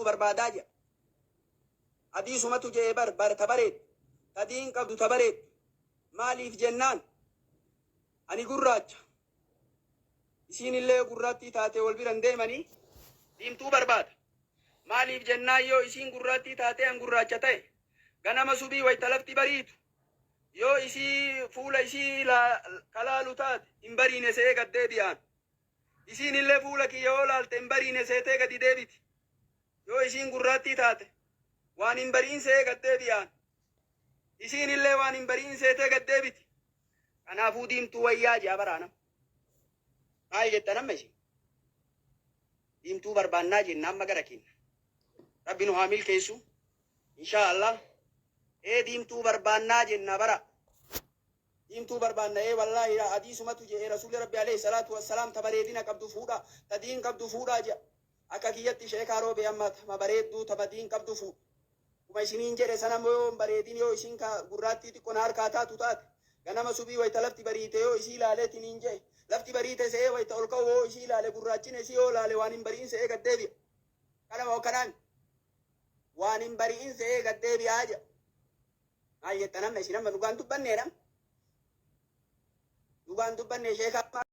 Barbaadaa jedha. Hadiisumatu je'e bar bar ta bareeddu. Ta diin qabdu ta bareeddu. Maaliif jennaan ani gurraacha. Isiin illee gurraattii taate wal bira hin deemanii, diimtuu barbaada. Maaliif jennaan yoo isiin gurraattii taatee an gurraacha ta'e, ganama subii wayta lafti bariitu yoo isii fuula isii ka laalu taate hin bariine se'ee gad deebi'aan. Isiin illee fuula kiyya yoo laalte hin bariine seetee gadi deebiti. Yoo isiin gurraattii taate waan hin bari'in se'ee gad deebi'aan. Isiin illee waan hin bari'in seetee gad deebiti. Kanaafuu diimtuu wayyaa je'a baraa nama. Maal jettan amma isin? Diimtuu barbaannaa jenna amma gara keenya. Rabbi nu haa milkeessu. Inshaa Allah. Ee, diimtuu barbaannaa jenna bara. Diimtuu barbaanna, ee wallaahi, hadiisumatu je'e Rasuulli Rabbi alayhi salaatu wassalaam, ta bareedina qabdu fuudha, ta diin qabdu fuudhaa je'a. Akka kiyyatti, sheekaa Roobee, amma tama bareedduu tama diin qabdu fuudha. Kuma isiniin jedhe sana yoo hin bareedin, yoo isiin ka gurraattii xiqqo na harkaa taatu taate, ganama subii wayta lafti bariite yoo isii ilaaleetiin hin je'e, lafti bariite se'ee wayta ol ka'u yoo isii ilaale, gurraachina isii yoo ilaale waan hin bari'in se'ee gad deebi'a. Kana moo kanaan waan hin bari'in se'ee gad deebi'aa jedha. Maal jettan amma isin? Amma dhugaan dubbanneedha. Dhugaan dubbanne, sheekaa.